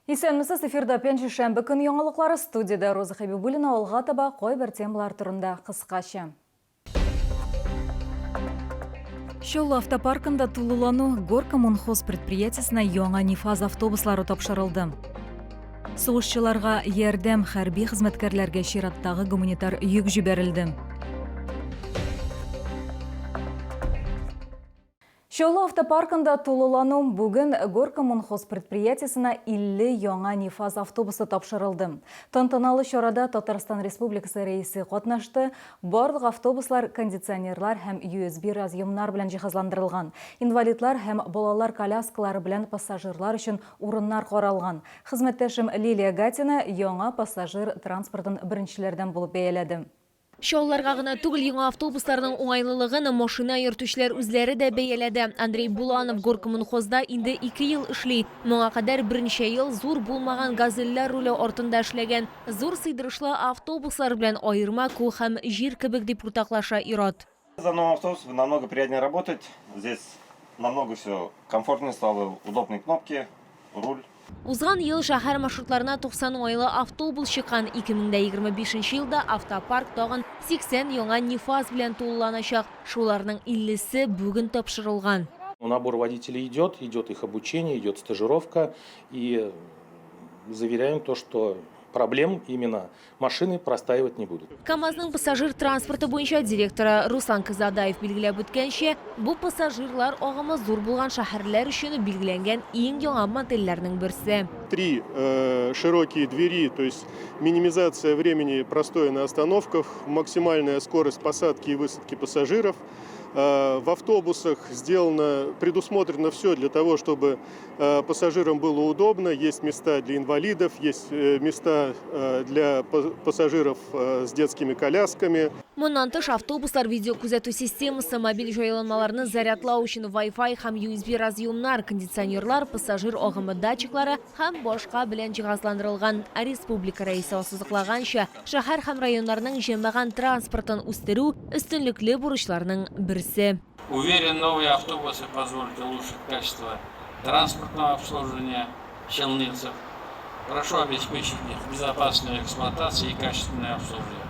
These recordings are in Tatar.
Исәнмесез, эфирда Пәнҗешәмбе көн яңалыклары, студиядә Роза Хәбибуллина, алга таба кайбер темалар турында кыскача. Чаллы автопаркында тулылану Горкоммунхоз предприятиесенә яңа Нефаз автобуслары тапшырылды. Сугышчыларга ярдәм хәрби хезмәткәрләргә чираттагы гуманитар йөк җибәрелде. Чаллы автопаркында тулылану. Бүген Горкоммунхоз предприятиесенә 50 яңа Нефаз автобусы тапшырылды. Тантаналы чарада Татарстан Республикасы Рәисе катнашты. Барлык автобуслар кондиционерлар һәм USB разъемнар белән җиһазландырылган. Инвалидлар һәм балалар коляскалары белән пассажирлар өчен урыннар каралган. Хезмәттәшем Лилия Гатина яңа пассажир транспортын беренчеләрдән булып бәяләде. Чаллыларга гына түгел, яңа автобусларның уңайлылыгын машина йөртүчеләр үзләре дә бәяләде. Андрей Буланов Горкоммунхозда инде ике ел эшли. Моңа кадәр берничә ел зур булмаган Газельләр руле артында эшләгән. Зур сыйдырышлы автобуслар белән аерма күк һәм җир кебек, дип уртаклаша ир-ат. За новым автобусом намного приятнее работать. Здесь намного все комфортнее стало, удобные кнопки, руль. Узган ел шәһәр маршрутларына 90 уңайлы автобус чыккан. 2025 нче елда автопарк тагын 80 яңа Нефаз белән тулыланачак. Шуларның 50-се бүген тапшырылган. Набор водителей идет, идет их обучение, идет стажировка. И заверяем то, что проблем именно машины простаивать не будут. КАМАЗның пассажир транспорты буенча директоры Руслан Казадаев билгеләп үткәнчә, бу пассажирлар агымы зур булган шәһәрләр өчен билгеләнгән иң яңа модельләрнең берсе. Три широкие двери, то есть минимизация времени простоя на остановках, максимальная скорость посадки и высадки пассажиров. В автобусах сделано, предусмотрено все для того, чтобы пассажирам было удобно. Есть места для инвалидов, есть места для пассажиров с детскими колясками. Моннан тыш, автобуслар видеокүзәтү системасы, мобиль җайланмаларны зарядлау өчен Wi-Fi һәм USB разъемнар, кондиционерлар, пассажир агымы датчиклары һәм башка белән җиһазландырылган. Республика Рәисе ассызыклаганча, шәһәр һәм районнарның җәмәгать транспортын үстерү, өстенлекле бурычларның берсе. Уверен, новые автобусы позволят улучшить качество транспортного обслуживания челнинцев. Прошу обеспечить их безопасную эксплуатацию и качественное обслуживание.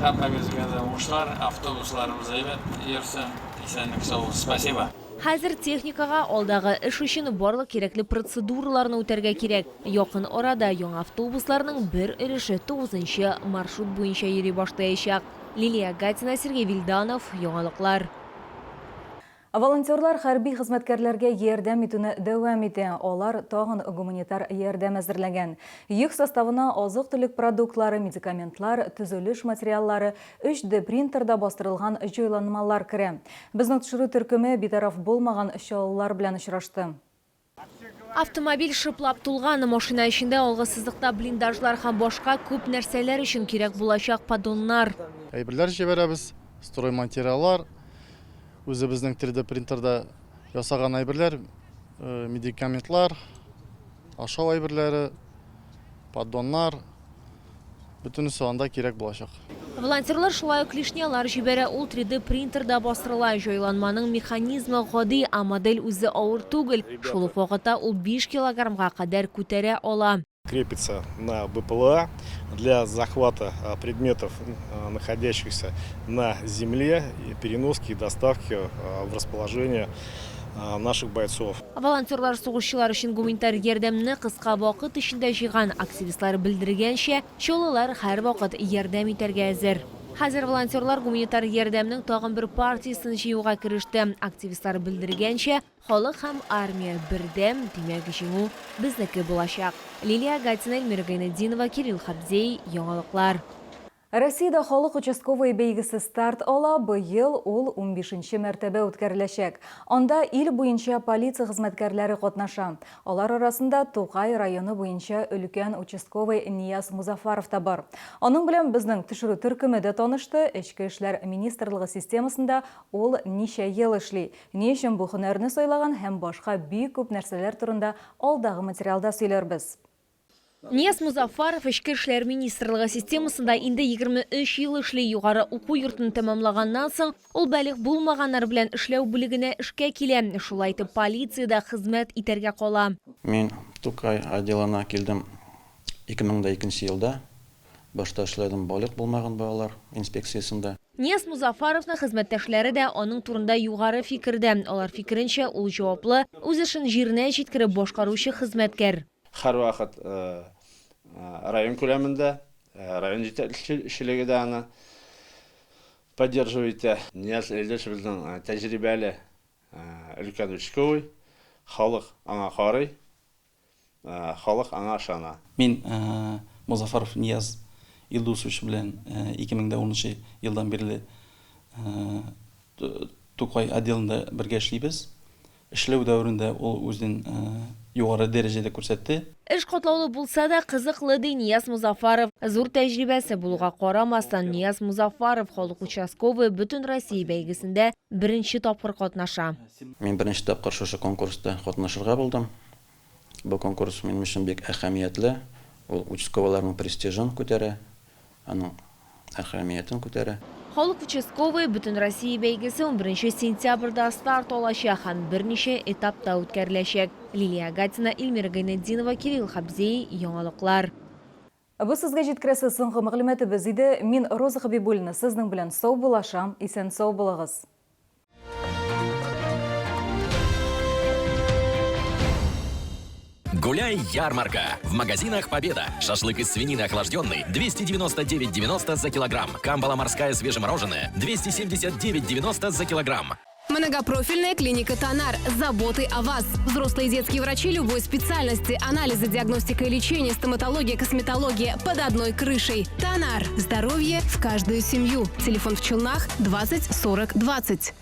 Һәммәгезгә дә уңышлар, автобусларыбыз әйбәт йөрсен, исәнлек саулык. Спасибо. Хәзер техникага алдагы эш өчен барлык кирәкле процедураларны үтәргә кирәк. Якын арада яңа автобусларның бер өлеше тугызынчы маршрут буенча йөри башлаячак. Лилия Гатина, Сергей Вильданов, Яңалыклар. Волонтерлар хәрби хезмәткәрләргә ярдәм итүне дәвам итә. Алар тагын гуманитар ярдәм әзерләгән. Йөк составына азык-төлек продуктлары, медикаментлар, төзелеш материаллары, 3D принтерда бастырылган җайланмалар керә. Безнең төшерү төркеме битараф булмаган чаллылар белән очрашты. Автомобиль шыплап тулган, машина эчендә алгы сызыкта блиндажлар һәм башка күп нәрсәләр өчен кирәк булачак поддоннар. Әйберләр җибәрәбез, стройматериаллар, үзебезнең 3D принтерда ясаган әйберләр, медикаментлар, ашау әйберләре, поддоннар. Бөтенесе анда кирәк булачак. Волонтерлар шулай ук клешнялар җибәрә, ул 3D принтерда бастырыла. Җайланманың механизмы гади, ә модель үзе авыр түгел. Шул ук вакытта ул 5 килограммга кадәр күтәрә ала. Крепится на БПЛА для захвата предметов, находящихся на земле, переноски и доставки в расположение наших бойцов. Волонтерлар сугышчылар өчен гуманитар ярдәмне кыска вакыт эчендә җыйган. Активистлар белдергәнчә, чаллылар һәрвакыт ярдәм итәргә әзер. Хәзер волонтерлар гуманитар ярдәмнең тагын бер партиясен җыюга кереште. Активистлар белдергәнчә, халык һәм армия бердәм, димәк, җиңү безнеке булачак. Лилия Гатина, Эльмира Гайнетдинова, Кирилл Хабдей, Яңалыклар. Россиядә халык участковые бәйгесе старт ала, быел ул унбишенче мәртәбә үткәреләчәк. Анда ил буенча полиция хезмәткәрләре катнаша. Алар арасында Тукай районы буенча өлкән участковый Нияз Музафаров та бар. Аның белән безнең төшерү төркеме дә танышты, Эчке эшләр министрлыгы системасында ул ничә ел эшли, ни өчен бу һөнәрне сайлаган һәм башка бик күп нәрсәләр турында алдагы материалда сөйләрбез. Нияз Мозаффаров Эчке эшләр министрлыгы системасында инде 23 ел эшли. Югары уку йортын тәмамлаганнан соң, ул балигъ булмаганнар белән эшләү бүлегенә эшкә килә. Шулай итеп, полициядә хезмәт итәргә кала. Мин Тукай отделына килдем 2002 нче елда. Башта эшләдем балигъ булмаган балалар инспекциясендә. Нияз Мозафаровның хезмәттәшләре дә аның турында югары фикердә. Алар фикеренчә, ул җаваплы, үз эшен җиренә җиткереп башкаручы хезмәткәр. Һәрвакыт район күләмендә, район җитәкчелеге дә аны поддерживать итә. Нияз Илдус безнең тәҗрибәле өлкән участковый, халык аңа карый, халык аңа ышана. Мин Мозафаров Нияз Илдусович белән 2010 нчы елдан бирле Тукай отделында бергә эшлибез. Эшләү дәверендә ул үзен югары дәрәҗәдә күрсәтте. Эш катлаулы булса да, кызыклы, ди Нияз Мозафаров. Зур тәҗрибәсе булуга карамастан, Нияз Мозафаров Халык участковые Бөтенроссия бәйгесендә беренче тапкыр катнаша. Мин беренче тапкыр шушы конкурста катнашырга булдым. Бу конкурс минем өчен бик әһәмиятле. Ул участковыйларның престижын күтәрә, аның әһәмиятен күтәрә. Халык участковые Бөтенроссия бәйгесе унберенче сентябрьдә старт алачак һәм берничә этапта үткәреләчәк. Лилия Гатина, Эльмира Гайнетдинова, Кирилл Хабзей, Яңалыклар. Бу сезгә җиткерәсе соңгы мәгълүматыбыз иде. Мин, Роза Хәбибуллина, сезнең белән саубуллашам. Исән-сау булыгыз. Гуляй, ярмарка! В магазинах «Победа». Шашлык из свинины охлажденный 299,90 за килограмм. Камбала морская свежемороженое 279,90 за килограмм. Многопрофильная клиника «Тонар». Заботы о вас. Взрослые и детские врачи любой специальности. Анализы, диагностика и лечение, стоматология, косметология под одной крышей. «Тонар». Здоровье в каждую семью. Телефон в Челнах 20 40 20.